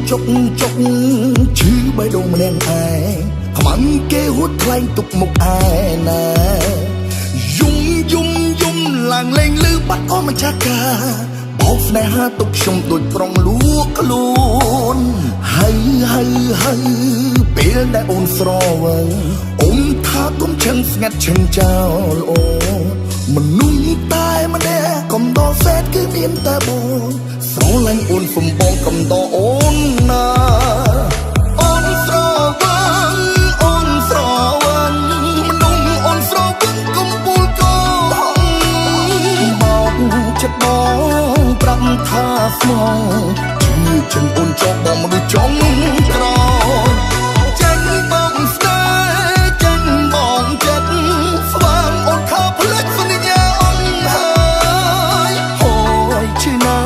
ចុកចុកឈឺបេះដូងម្នាក់ឯងខ្មាំងគេហួតថ្លែងទុកមុខឯណាយំយំយំឡើងលេងលឺបាត់អស់ម្ចាស់ការបោកស្នេហាទុកខ្ញុំដូចប្រុងលួខ្លួនហើយហើយហើយពេលដែលអូនស្រវឹងអូនថាកុំឆឹងស្ងាត់ឆឹងចោលអូនមនុស្សតែម្នាក់កំដរសេតគឺមានតែបងស្រឡាញ់អូនសំបងកំដរអូនណាអូនស្រវឹងអូនស្រវឹងមនុស្សអូនស្រវឹងកំពូលកបោកចិត្តបងប្រាប់ថាស្មងជឿចិនអូនចោលបងមនុស្សចុងក្រោយចាញ់បងស្នេហ៍ចាញ់បងចិត្តស្វាងអូនថាភ្លេចសន្យាអូនហើយហូយឈឺណា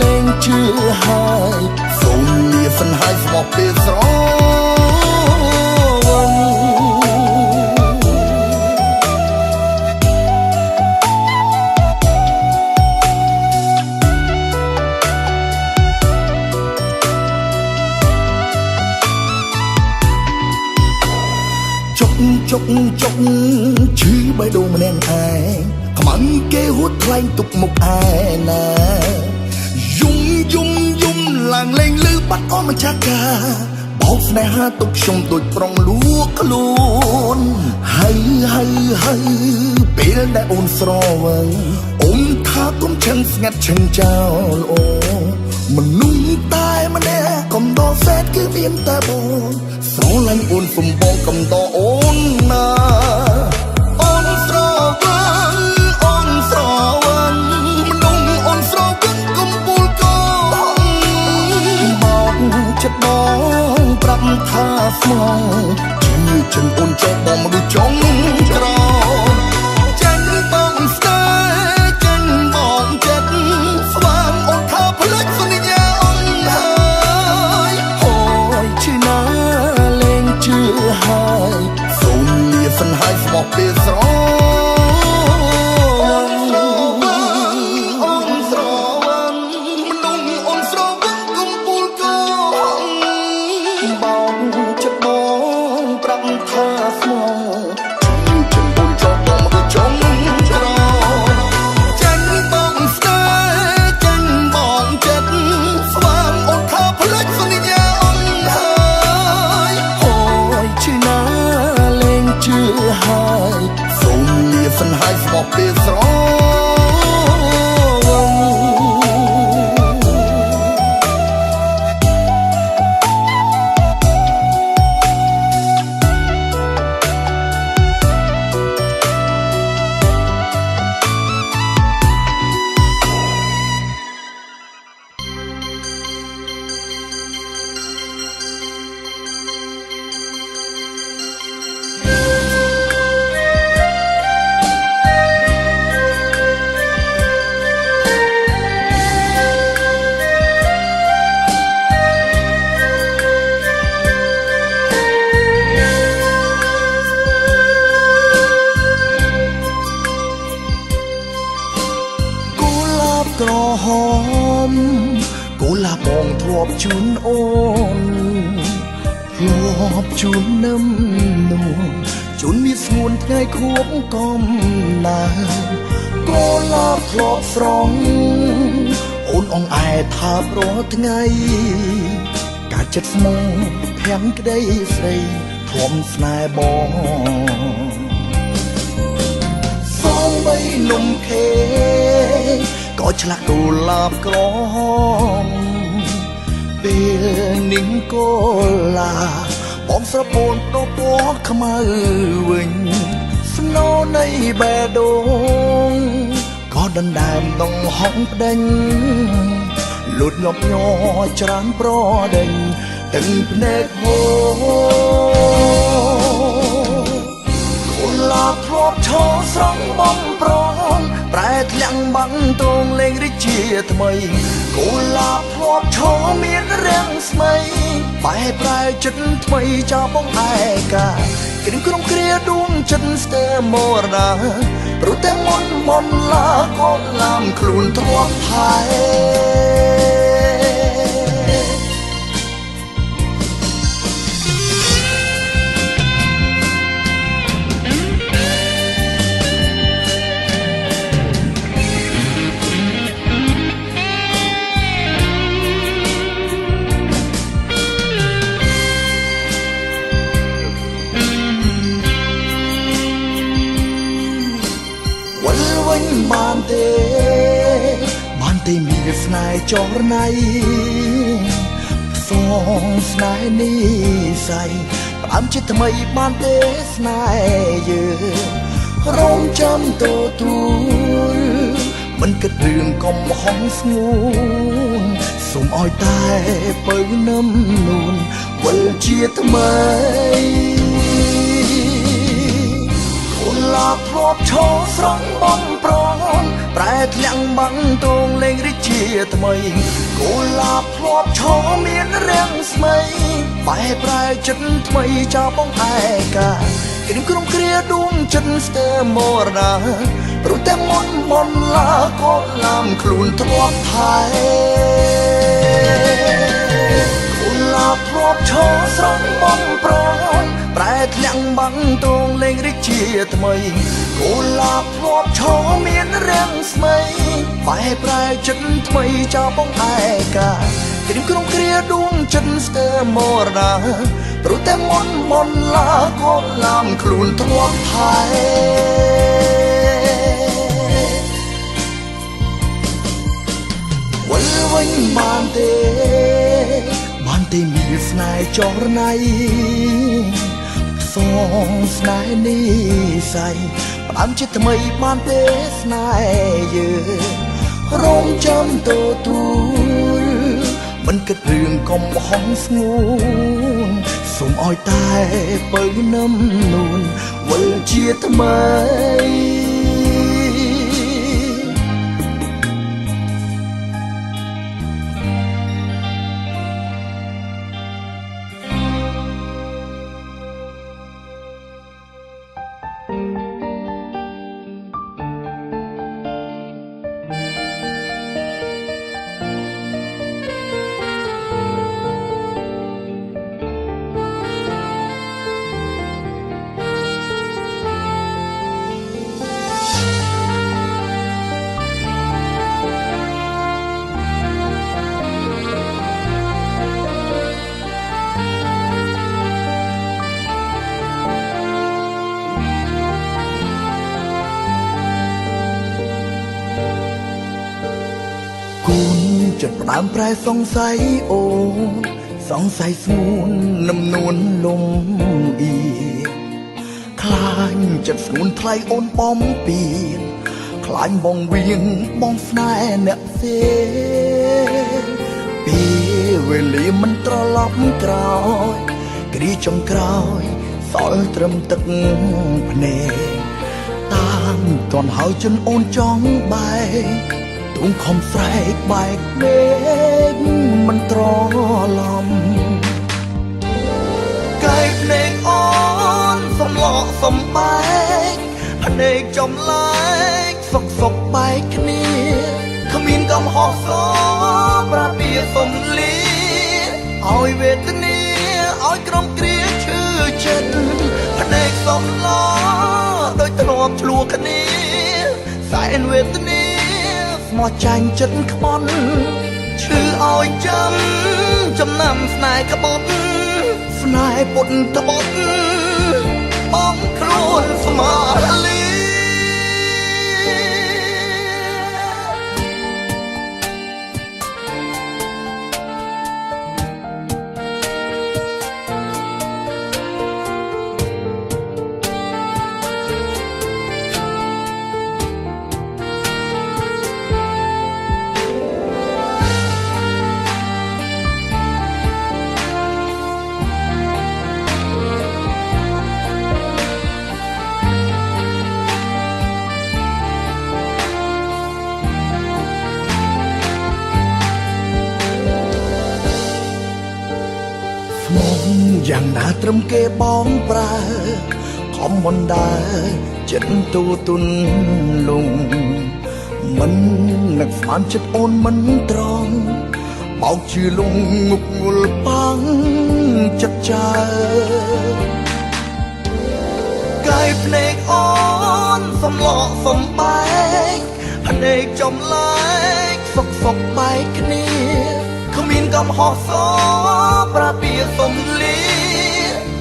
លែងជឿហើយសូមលាសិនហើយស្មោះពេលស្រវឹងចុកចុកចុកឈឺបេះដូងម្នាក់ឯងខ្មាំងគេហួតថ្លែងទុកមុខឯណាយំយំយំឡើងលេងលឺបាត់អស់ម្ចាស់ការបោកស្នេហាទុកខ្ញុំដូចប្រុងលួខ្លួនហើយហើយហើយពេលដែលអូនស្រវឹងអូនថាកុំឆឹងស្ងាត់ឆឹងចោលអូនមនុស្សតែម្នាក់កំដរសេតគឺមានតែបងស្រឡាញ់អូនសំបងកំដរអូនណាអូនស្រវឹងអូនស្រវឹងមនុស្សអូនស្រវឹងកំពូលកបោកចិត្តបងប្រាប់ថាស្មងជឿចិនអូនចោលបងមនុស្សចុងក្រោយចាញ់បងស្នេហ៍ចាញ់បងចិត្តស្វាងអូនថាភ្លេចសន្យាអូនហើយហូយឈឺណាលែងជឿហើយសូមលាសិនហើយស្មោះពេលស្រវឹងអូនស្រវឹងមនុស្សអូនស្រវឹងកំពូលកបោកចិត្តបងប្រាប់ថាស្មោះជឿចិនអូនចោលបងមនុស្សចុងក្រោយចាញ់បងស្នេហ៍ចាញ់បងចិត្តស្វាងអូនថាភ្លេចសន្យាអូនហើយហូយឈឺណាលែងជឿហើយសូមលាសិនហើយស្មោះពេលស្រវឹង ក្រហមកូឡាបងធ្លាប់ជូនអូនធ្លាប់ជូននឹមនួនជូនមានស្ងួនថ្ងៃខួបកំណើកូឡាធ្លាប់ស្រង់អូនអងអែថាប្រថ្ងៃការចិត្តស្មោះភាំងក្តីស្រីធំស្នេហ៍បងសូមបីនំខេក៏ឆ្លាក់កូឡាបក្រហមពេលនាងកូឡាបងស្រពោនដូពណ៌ខ្មៅវិញស្នោនៃបេះដូងក៏ដណ្ដើមដងហងប្តេញលូតញាប់ញ័រច្រើនប្រដេញទាំងភ្នែកហូកូឡាបធ្លាប់ឈរស្រង់បំប្រងប្រែធ្លាក់បាំងត្រងលេងរីកជាថ្មីកូឡាបធ្លាប់ឈរមានរាំងស្មៃបែប្រែចិត្តថ្មីចោលបងឯកាគ្រឿងក្រុមគ្រាដួងចិត្តស្ទើមរណាព្រោះតែមុនមុនឡាកូឡាមខ្លួនធ្លាប់ថែ ទេមានស្នេហ៍ចរណៃសងស្នេហ៍នេះស័យផ្ដើមជាថ្មីបានទេស្នេហ៍យើងរងចាំទទួលមិនគិតរឿងកំហុងស្ងួនសូមឲ្យតែពៅនឹមនួនវិលជាថ្មីកុលាបធ្លាប់ឈរស្រង់បំប្រនប្រែធ្លាក់បាំងតងលេងរីកជាថ្មីកុលាបធ្លាប់ឈរមានរាំងស្មៃបែប្រែចិត្តថ្មីចោលបងឯកាគ្រាមក្រុមគ្រាដួងចិត្តស្ទើរមរណាព្រោះតែមុនបនឡាក៏ឡាំខ្លួនធ្លាប់ថែកុលាបធ្លាប់ឈរស្រង់បំប្រនប្រែធ្លាក់បាំងតងលេងរីកជាថ្មីកុលាបធ្លាប់ឈរមានរាំងស្មៃបែប្រែចិត្តថ្មីចោលបងឯកាគ្រាមក្រុមគ្រាដួងចិត្តស្ទើរមរណាព្រោះតែមុនបនឡាក៏ឡាំខ្លួនធ្លាប់ថែវិលវិញបានទេបានទេមានស្នេហ៍ចរណៃសងស្នេហ៍នេះស័យផ្ដើមជាថ្មីបានទេស្នេហ៍យើងរងចាំទទួលមិនគិតរឿងកំហុងស្ងួនសូមឲ្យតែពៅនឹមនួនវិលជាថ្មីចិត្តផ្ដើមប្រែសង្ស័យអូនសង្ស័យស្ងួននឹមនួនលំអៀខ្លាញ់ចិត្តស្ងួនថ្លៃអូនបំពៀនខ្លាញ់បងវៀងបងស្នេហ៍អ្នកផ្សេងពេលវេលាមិនត្រឡប់ក្រោយគ្រាចុងក្រោយសល់ត្រឹមទឹកភ្នែកតាមតន់ហើយជន់អូនចង់បែកទូងខំស្រែកបែកមេឃមិនត្រឡំកែភ្នែកអូនសំឡកសំបែកភ្នែកចំឡែកសុកសុកបែកគ្នាគ្មានកំហុសសប្រាពីសំលីឲ្យវេទនាឲ្យក្រុមគ្រាឈឺចិត្តភ្នែកសំឡដោយធ្លាប់ឆ្លោះគ្នាសែនវេទនាស្មោះចាញ់ចិត្តខ្បន់ឈឺឲ្យចាំចំណាំស្នេហ៍ក្បត់ស្នេហ៍ពុតត្បត់បងខ្លួនស្មាលីយ៉ាងណាត្រឹមគេបងប្រើខំមិនដើរចិត្តទូទុនលងមិននឹកស្មានចិត្តអូនមិនត្រង់បោកជឿលងងប់ងល់ប៉ាងចិត្តចើកែភ្នែកអូនសំឡកសំបែកភ្នែកចំឡែកសុកសុកបែកគ្នាគ្មានកំហុសសប្រាពីសំលី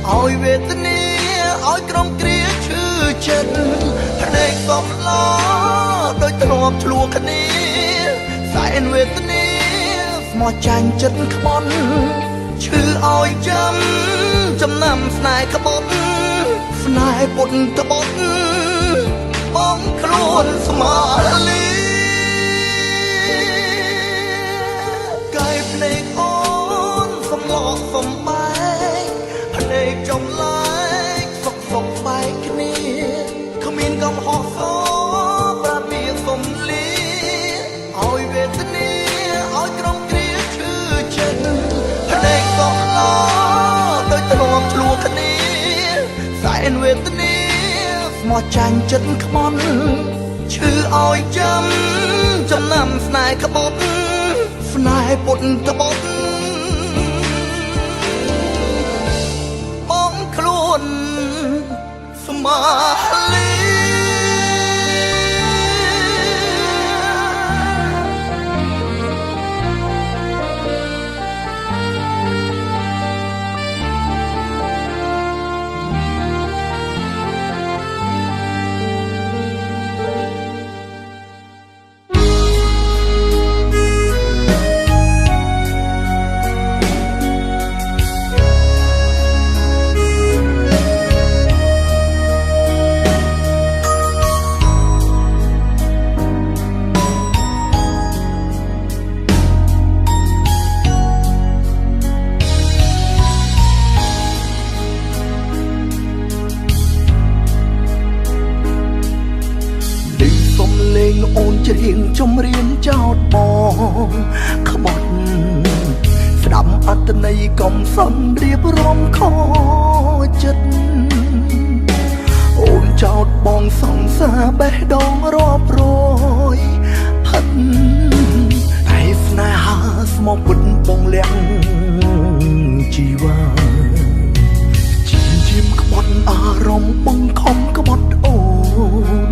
ឲ្យវេទនាឲ្យក្រុមគ្រាឈឺចិត្តភ្នែកសំឡដោយធ្លាប់ឆ្លោះគ្នា សែនវេទនាស្មោះចាញ់ចិត្តក្បត់ឈឺឲ្យចាំចំណាំស្នេហ៍ក្បត់ស្នេហ៍ពុតត្បុតបងខ្លួនស្មាលីកាយភ្នែកអូនសំឡកសំបែកភ្នែកចំឡែកសុកសុកបែកគ្នាគ្មានកំហុសសប្រាប់វាសំលីឲ្យវេទនាឲ្យក្រុមគ្រាឈឺចិត្តភ្នែកក៏ឡដោយទ្រាំឆ្លោះគ្នាសែនវេទនាស្មោះចាញ់ចិត្តក្បត់ឈឺឲ្យចាំចំណាំស្នេហ៍ក្បត់ស្នេហ៍ពុតត្បុតបងខ្លួនស្មាលី អូនច្រៀងចម្រៀងចោតបងក្បត់ស្ដាប់អត្តន័យកំសន់រៀបរំខចិត្តអូនចោតបងសង្សារបេះដូងរាប់រយផិតតែស្នេហាស្មោះពិតបងលៀងជីវ៉ាជាជាមក្បត់អារម្មណ៍បងខំក្បត់អូន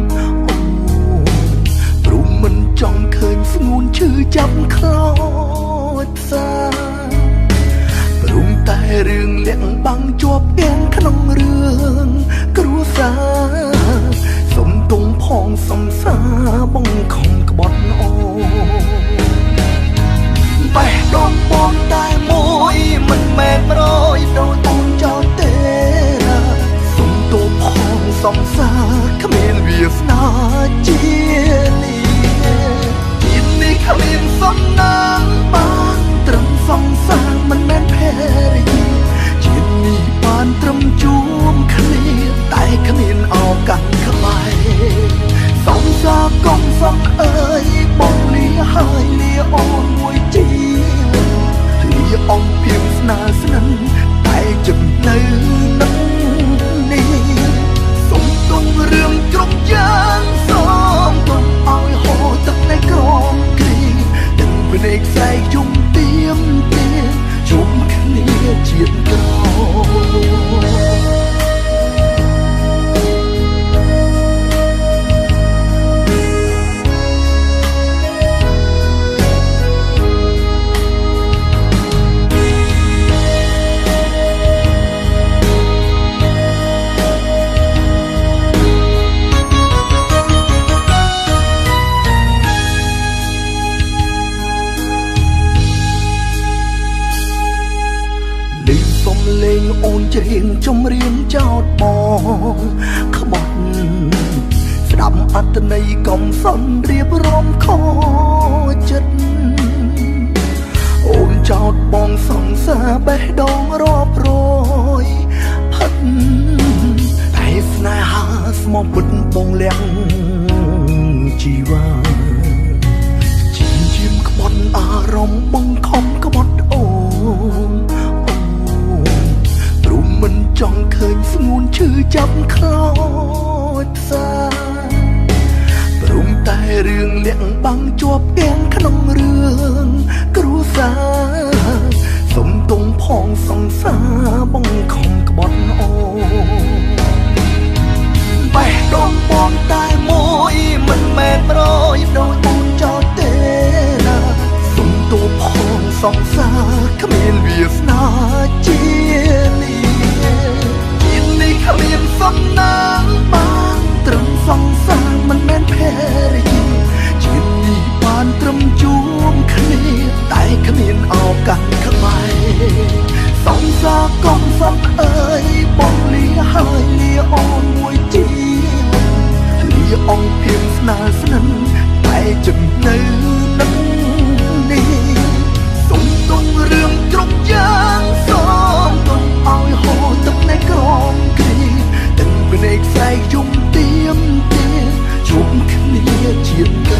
មិនចង់ឃើញស្ងួនឈឺចាប់ខ្លោចផ្សាព្រមតែរឿងលាក់បាំងជាប់ទាំងក្នុងរឿងគ្រួសារសុំទុំផងសំសាបងខំក្បត់អូបេះដូងបងតែមួយមិនមែនប្រយដូចអូនចោលទេណាសុំទោសផងសំសាគ្មានវាសនាជាលីគ្មានសំណាងបានត្រឹមសង្សារមិនមែនភរិយាជាតិនេះបានត្រឹមជួបគ្នាតែគ្មានឱកាសក្បែរសង្សារកុំសងអើយបងលាហើយលាអូនមួយជាលាអងភៀងស្នាស្និនតែចិត្តនៅនឹងនេះសុំទុំរឿងគ្រប់យ៉ាងសូមទុំឲ្យហូរទឹកในក្រមគ្រាទាំងភ្នែកស្រែកយំទៀមទាជុំគ្នាជាតិក្រោលេងអូនច្រៀងចម្រៀងចោតបងក្បត់ស្ដាប់អត្តន័យកំសន់រៀបរំខចិត្តអូនចោតបងសង្សារបេះដូងរាប់រយផិតតែស្នេហាស្មោះពិតបងលៀងជីវ៉ាជាជាមក្បត់អារម្មណ៍បងខំក្បត់អូនមិនចង់ឃើញស្ងួនឈឺចាប់ខ្លោចផ្សាព្រមតែរឿងលាក់បាំងជាប់ទាំងក្នុងរឿងគ្រួសារសុំទុំផងសង្សារបងខំក្បត់អូបេះដូងបងតែមួយមិនមែនប្រយដូចអូនចោលទេណាសុំទោសផងសង្សារគ្មានវាសនាជាលីគ្មានសំណាងបានត្រឹមសង្សារមិនមែនភរិយាជាតិនេះបានត្រឹមជួ ស្នេហ៍ស្និទ្ធតែចិត្តនៅនឹងនេះសុំទុំរឿងគ្រប់យ៉ាងសូមទុំឲ្យហូរទឹកនៃក្រមគ្រាទាំងភ្នែកស្រែកយំទៀមទាជួបគ្នាជាក្រ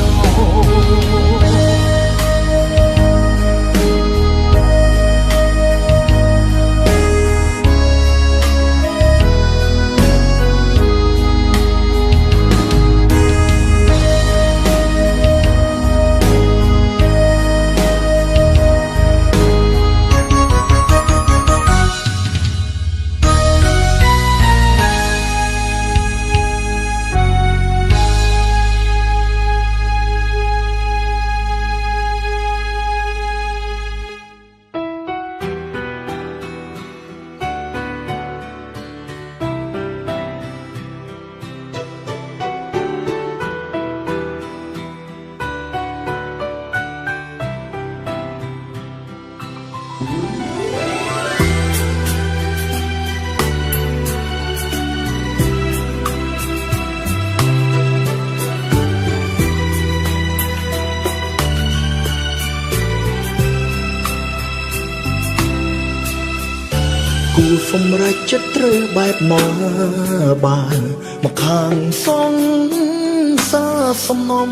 គូសម្រេចចិត្តត្រូវបែបណាបានមកខាងសងសាសំណំ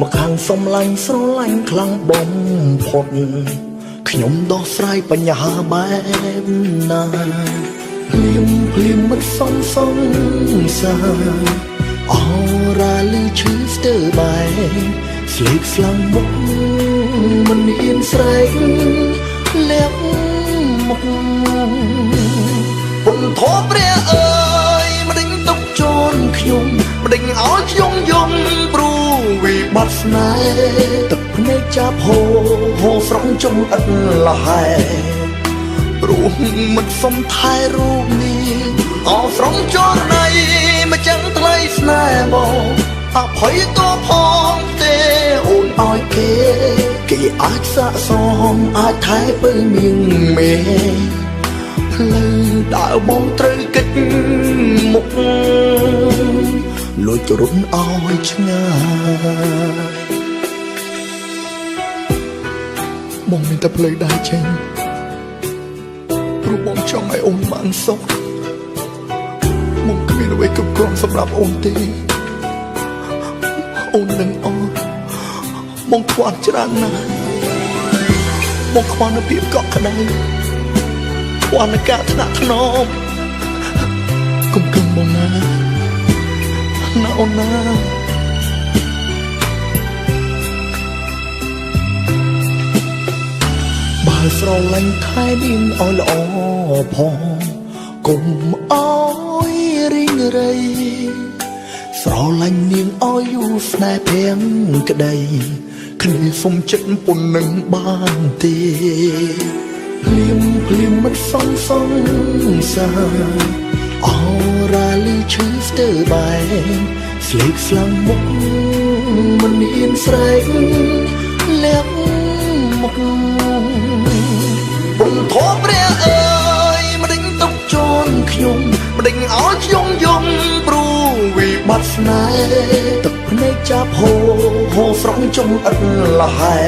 មកខាងសំឡាញ់ស្រឡាញ់ខ្លាំងបំផុតខ្ញុំដោះស្រាយបញ្ហាបែបណាភ្លាមភ្លាមមិនសំសងសាអរ៉ាលឺឈឺស្ទើបែកស្លេកស្លាំងមុខមិនហ៊ានស្រែកលាក់មុខពុនធមព្រះអើយមិនដេញទុកជន់ខ្ញុំមិនដេញឲ្យខ្ញុំយំព្រោះវិបត្តិស្នេហ៍ទឹកភ្នែកចាប់ហូរហូរស្រង់ចុងឥតលហែព្រោះមិនសុំថែរូបនេះអស្រង់ចរណៃមកចឹងថ្លៃស្នេហ៍មកអភ័យតផងទេអូនឲ្យគេគេអាចសាកសមអាចថែពើមៀងមេផ្លូវដើរបងត្រូវកិច្ចមុខលួចរុនឲ្យឆ្ងាយបងមានតែផ្លូវដើរចេញព្រោះបងចង់ឲ្យអូនបានសុខបងគ្មានអ្វីគ្រប់គ្រាន់សម្រាប់អូនទេអូននឹងអត់បងខ្វះច្រើនណាស់បងខ្វះនូវភាពកក់ក្ដៅខ្វះនូវការថ្នាក់ថ្នមកុំគឹងបងណាណាអូនណាបើស្រឡាញ់ថែនាងឲ្យល្អផងកុំអោយរីងរៃស្រឡាញ់នាងឲ្យយូរស្នេហ៍ភាំងក្តីគ្នាសុំចិត្តពុននឹងបានទេភ្លាមភ្លាមមិនសំសងសាអរ៉ាលឺឈឺស្ទើបែកស្លេកស្លាំងមុខមិនហ៊ានស្រែកលាក់មុខពុនធមព្រះអើយមិនដេញទុកជន់ខ្ញុំមិនដេញឲ្យខ្ញុំយំព្រោះវិបត្តិស្នេហ៍ទឹកភ្នែកចាប់ហូរហូរស្រង់ចុងឥតលហែ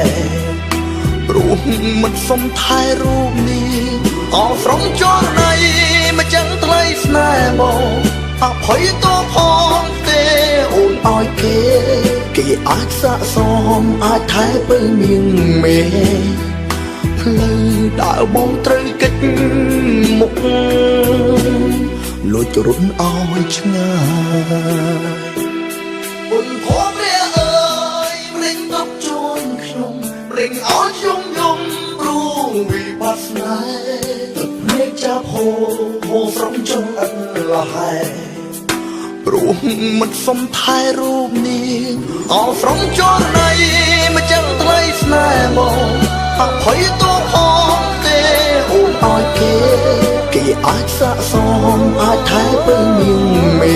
ព្រោះមិនសុំថែរូបនេះអស្រង់ចរណៃមកចឹងថ្លៃស្នេហ៍មកអភ័យតផងទេអូនឲ្យគេគេអាចសាកសមអាចថែពើមៀងមេផ្លូវដើរបងត្រូវកិច្ចមុខលួចរុនឲ្យឆ្ងាយពុនធមព្រះអើយមិនដេញទុកជន់ខ្ញុំមិនដេញឲ្យខ្ញុំយំព្រោះវិបត្តិស្នេហ៍ទឹកភ្នែកចាប់ហូរហូរស្រង់ចុងឥតលហែព្រោះមិនសុំថែរូបនេះអស្រង់ចរណៃមកចឹងថ្លៃស្នេហ៍មកអភ័យតផងទេអូនឲ្យគេគេអាចសាកសមអាចថែពើមៀងមេ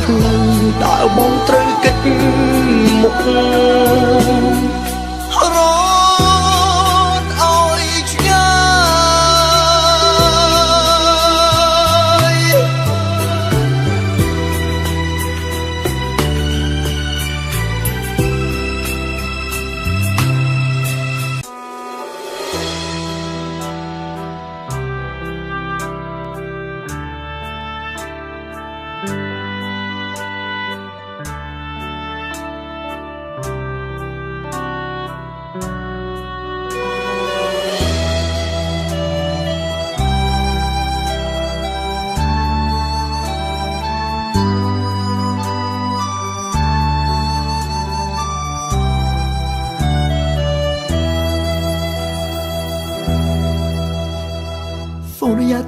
ផ្លូវដើរបងត្រូវកិច្ចមុខរត់ឲ្យឆ្ងាយ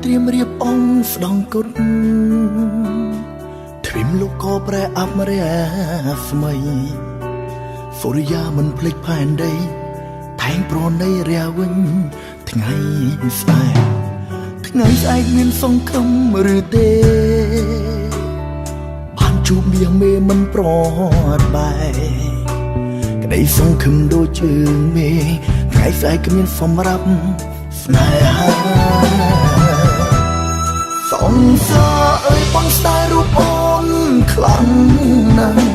ត្រៀមរៀបអង្គស្ដងគុតទ្វីមលោកក៏ប្រែអមរាស្មីសូរិយាមិនភ្លេចផែនដីថែងប្រណីរាវិញថ្ងៃស្អែកថ្ងៃស្អែកមានសង្ឃឹមឬទេបានជួបមាសមេមិនប្រត់បែកក្តីសង្ឃឹមដូចជើងមេថ្ងៃស្អែកគ្មានសម្រាប់ស្នេហាសង្សារអើយបងស្ដាយរូបអូនខ្លាំងណាស់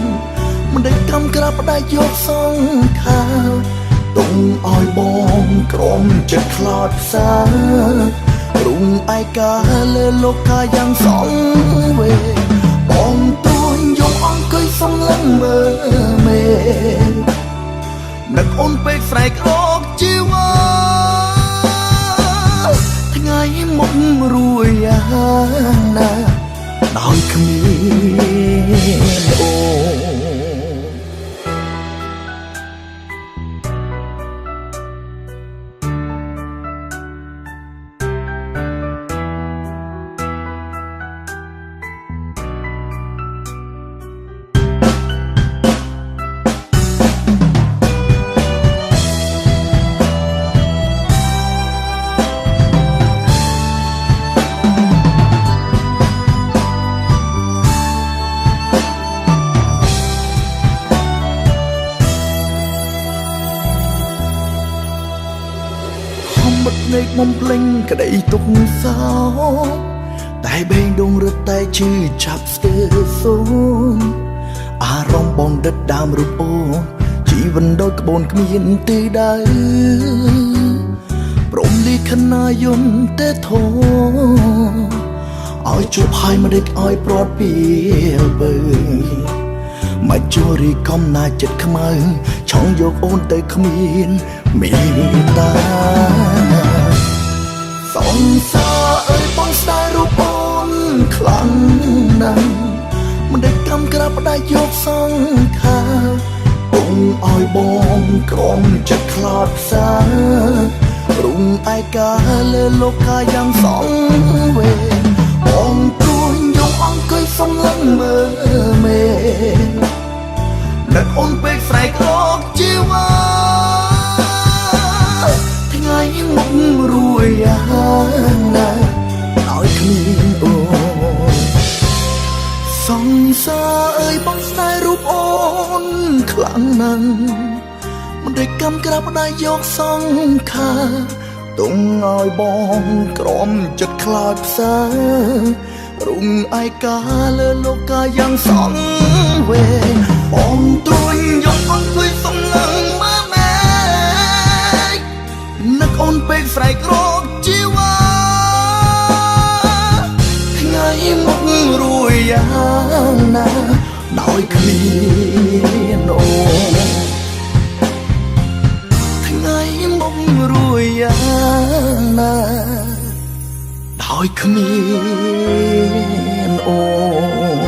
មិនដេចកំក្រាបផ្ដាច់យកសង្ខារទុំឲ្យបងក្រំចិត្តខ្លោចផ្សារុងឯកាលើលោកកាយ៉ាងសងវេបងទួញយកអង្គុយសំឡឹងមើមេនឹកអូនពេកស្រែករកជីវ៉ាថ្ងៃមុខរួយយ៉ាងណាដោយគ្មានអូនភ្នែកបំភ្លេងក្តីទុកសោតែបេងដងរត់តែឈឺចាប់ស្ទើរសូនអារម្មណ៍បងដិតដើមរូបអូនជីវិតដូចក្បូនគ្មានទីដៅព្រមលីខណាយំទេធឲ្យជួបហើយមិនដេចឲ្យប្រត់ពីបើមកជួរីកំណាចិត្តខ្មៅឆងយកអូនទៅគ្មានមេត្តាសង្សារអើយបងស្ដាយរូបអូនខ្លាំងណាស់មិនដេចកំក្រាបផ្ដាច់យកសង្ខារពុំឲ្យបងក្រំចិត្តខ្លោចផ្សារុងឯកាលើលោកកាយ៉ាងសងវេបងទួញយកអង្គុយសំឡឹងមើមេនឹកអូនពេកស្រែករកជីវ៉ាថ្ងៃមុខរួយយ៉ាងណាដោយគ្មានអូនសង្សារអើយបងស្នេហ៍រូបអូនខ្លាំងណាស់មិនដេចកំក្រាបដៃយកសង្ខារទុំឲ្យបងក្រំចិត្តខ្លោចផ្សារុងឯកាលើលោកកាយ៉ាងសងវេបងទួញយកអង្គុយសំឡឹងមើមេនឹកអូនពេកស្រែករកជីវ៉ាថ្ងៃមុខរួយយ៉ាងណាដោយគ្មានអូនថ្ងៃមុខរួយយ៉ាងណាដោយគ្មានអូន